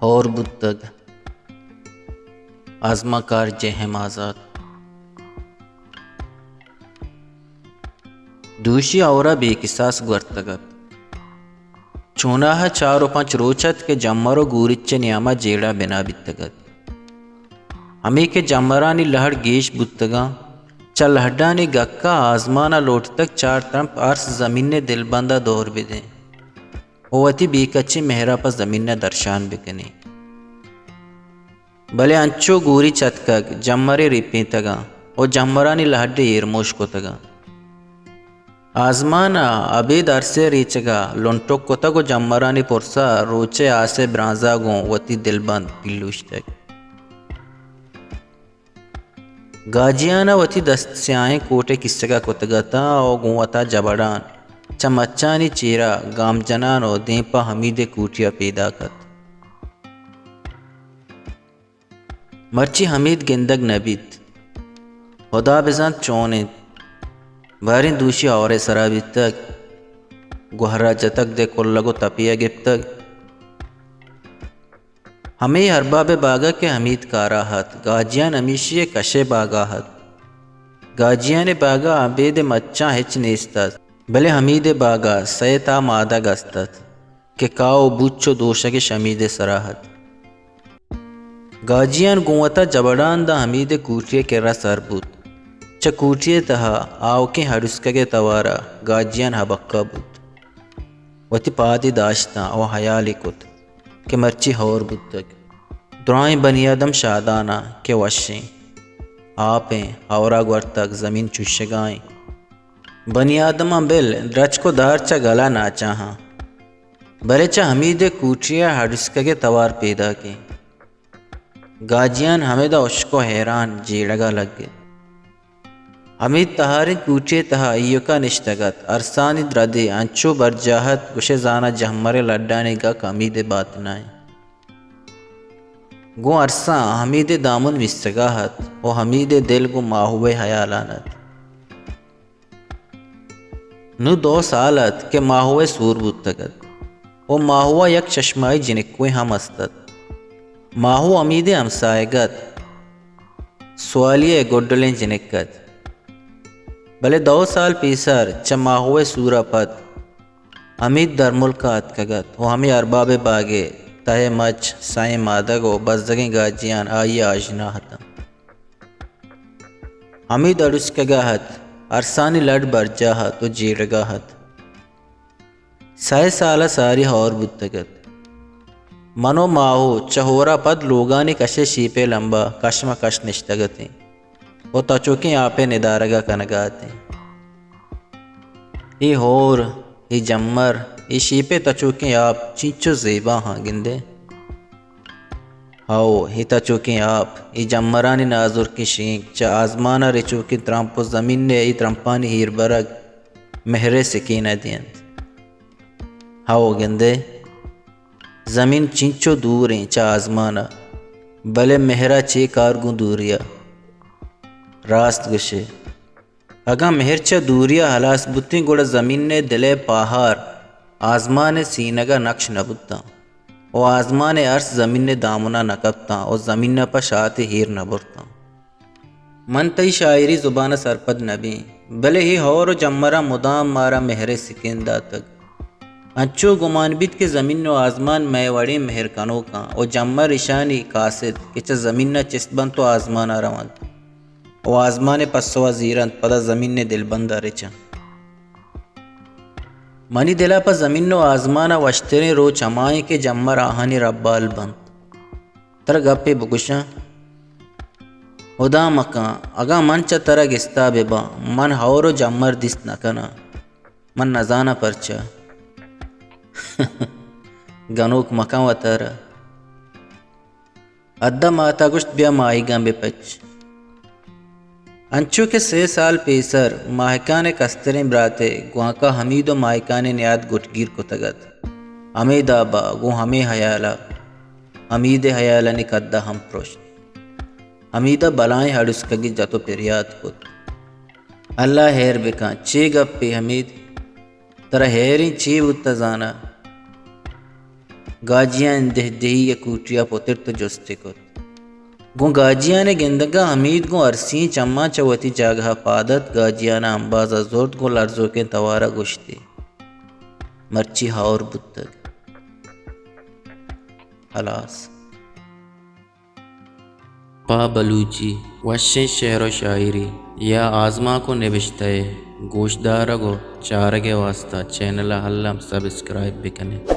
ہور بوتگ۔ آزمانکار جے ایم آزات۔ دوشی ہورا بے کساس گورتگ ات۔ چوناہا چار و پنچ روچ ات کہ جمر و گوریچ ء نیاما جیڑہ بنا بیتگ ات۔ ہمے کہ جمرانی لہڑ گیش بوتگاں، چہ لہڈانی گکا آزمانا لوٹتگ چار ترمپ ارس زمین ء دلبندا دور بدیں و وتی بے کچیں مہرا پہ زمین ء درشان بکنیں۔ بلے انچو گوریچ اتکگ، جمرے ریپینتگاں و جمرانی لہڈے ایرموش کتگاں۔ آزمان ء ابید ارسے ریچگ ء لنٹک کتگ و جمرانی پرس ء روچ ء آس ء برانز ء گوں وتی دلبند پیلوشتگ۔ گاجیان ء وتی دست سیاہیں کوٹ ء کیسگ ء کتگ اتاں و گوں وتا جبڑان چہ مچانی چیر ء گام جنان و دیم پہ حمید ء کوٹی ء پیداک ات۔ مرچی حمید گندگ نہ بیت۔ ہدا بزانت چون انت۔ باریں دوشی ہورے سرا بیتگ۔ گوہرا جتگ دے کلگ و تپی ء گپتگ۔ ہمے ارباب باگا کہ حمید کارا ات، گاجیان ہمیشی ء کشے باگا ات۔ گاجیان باگا ابید مچاں ہچ نیست ات، بلے حمید باگا سئے تا مادگ است ات۔ کہ کاہ و بوچ و دوشگ شمید ء سرا ات۔ گاجیان گوں وتا جبڑان داں حمید ء کوٹی ء کرا سر بوت۔ چہ کوٹی ء تہا آوکیں ہڈوسکگ ء توارا گاجیان ہبکہ بوت۔ وتی پادے داشتاں و ہیالے کت کہ مرچی ہور بوتگ۔ درائیں بنی آدم شاداناں کہ وشیں۔ آپیں، ہورا گورتگ، زمین چوشگائیں۔ بنی آدماں بل، درچک و دار چہ گلا ناچاہاں۔ بلے چہ حمید ء کوٹی ء ہڈوسکگ ء توار پیداکیں۔ گاجیان ہمدا ہشک و حیران جیڑگا لگت۔ حمید تہاریں کوٹی ء تہا ایوکا نشتگ ات۔ ارسانی دردے انچو برجاہ ات، گوشے زانا جہمر ء لڈانی گک حمید ء باتنا انت۔ گوں ارساں حمید ء دامن میسگا ات و حمید ء دل گوں ماہو ء حیالان ات۔ نوں دو سال ات کہ ماہو ء سور بوتگ ات و ماہو ء یک چشمائی جنکوے ہم است ات۔ ماہو حمید ء ہمساہگ ات۔ سوالی ء گڈلیں جنک ات۔ بلے دو سال پیسر چہ ماہو ء سور ء پد حمید درملک ء اتکگ ات و ہمے ارباب ء باگ ء تہ ء مچ، سئیں مادگ و بزگیں گاجیان آئی ء آژنا اتاں۔ حمید اڑسکگا ات، ارسانی لڈ برجاہ ات و جیڑگا ات۔ سئے سال ء ساری ہور بوتگ ات۔ من و ماہو چہ ہورا پد لوگانی کش ء شیپ ء لمبا کش مہ کش نشتگ اتیں و تچوکیں آپ ء ندارگا کنگا اتیں۔ اے ہور، اے جمر، اے شیپ ء تچوکیں آپ چینچو زیبا ہاں گندے۔ ہئو، اے تچوکیں آپ، اے جمرانی نازرکیں شینک چہ آزمان ء رچوکیں ترمپ و زمین ء اے ترمپانی ہیربرگ مہر ء سکین ء دینت۔ ہئو گندئے، زمین چنچو دور ایں چہ آزمان ء، بلے مہر ء چے کار گوں دوری ء؟ راست گوشئے۔ اگاں مہر چہ دوری ء ہلاس بوتیں، گڑا زمین ء دل ء پاہار آزمان ء سینگ ء نکش نہ بوتاں و آزمان ء ارس زمین ء دامن ء نہ کپتاں و زمین ء پہ شاتے ایر نہ برتاں۔ من تئی شاعری زبان ء سرپد نہ بیں، بلے اے ہور و جمراں مدام مارا مہر ء سکین داتگ۔ انچو گمان بیت کہ زمین و آزمان مئے وڑیں مہر کنوکاں و جمر اشانی قاصد کہ چہ زمین ء چست بنت و آزمان ء رونت۔ و آزمان ء پسو ء زیرنت، پدا زمین ء دلبند ء رچنت۔ منی دل ء پہ زمین و آزمان ء وشتریں روچ ہمائیں کہ جمر آہانی ربال بنت۔ ترا گپے بگوشاں، ہدا مکن، اگاں من چہ ترا گستا بہ باں، من ہور و جمر دیست نہ کناں۔ من نزاناں پرچا۔ گنوک مکن وتارا۔ ادا مات ء گوشت، بیا ماہیگاں بہ پچ۔ انچو کہ سے سال پیسر ماہکان ء کستریں برات ء گوانکا حمید و ماہکان ء نیاد گٹگیر کتگ ات، ہمے داب ء گوں ہمے ہیال ء حمید ء ہیالانی کد ء ہم پرشت۔ حمید ء بلائیں ہڑسکگے جت و پریات کت۔ اللہ ہیر بکن، چے گپے حمید؟ ترا ہیریں چے بوتہ زاناں؟ گاجیان دہ دہی ءِ کوٹی ءَ پترت ءُ جستے کت۔ گوں گاجیان ءِ گندگ ءَ حمید گوں ارسیں چماں چہ وتی جاگہ ءَ پاد اتک، گاجیان ءَ امباز ءَ زرت، گوں لرزوکیں توار ءَ گوشتی، مرچی ہئور بوتگ۔ ہلاس۔ پہ بلوچی وشیں شعر ءُ شاعری یا آزمانک ءُ نبشتہ ءِ گوشدارگ ءُ چارگ ءِ واستہ چینل ءَ الم سبسکرائب بہ کن ات۔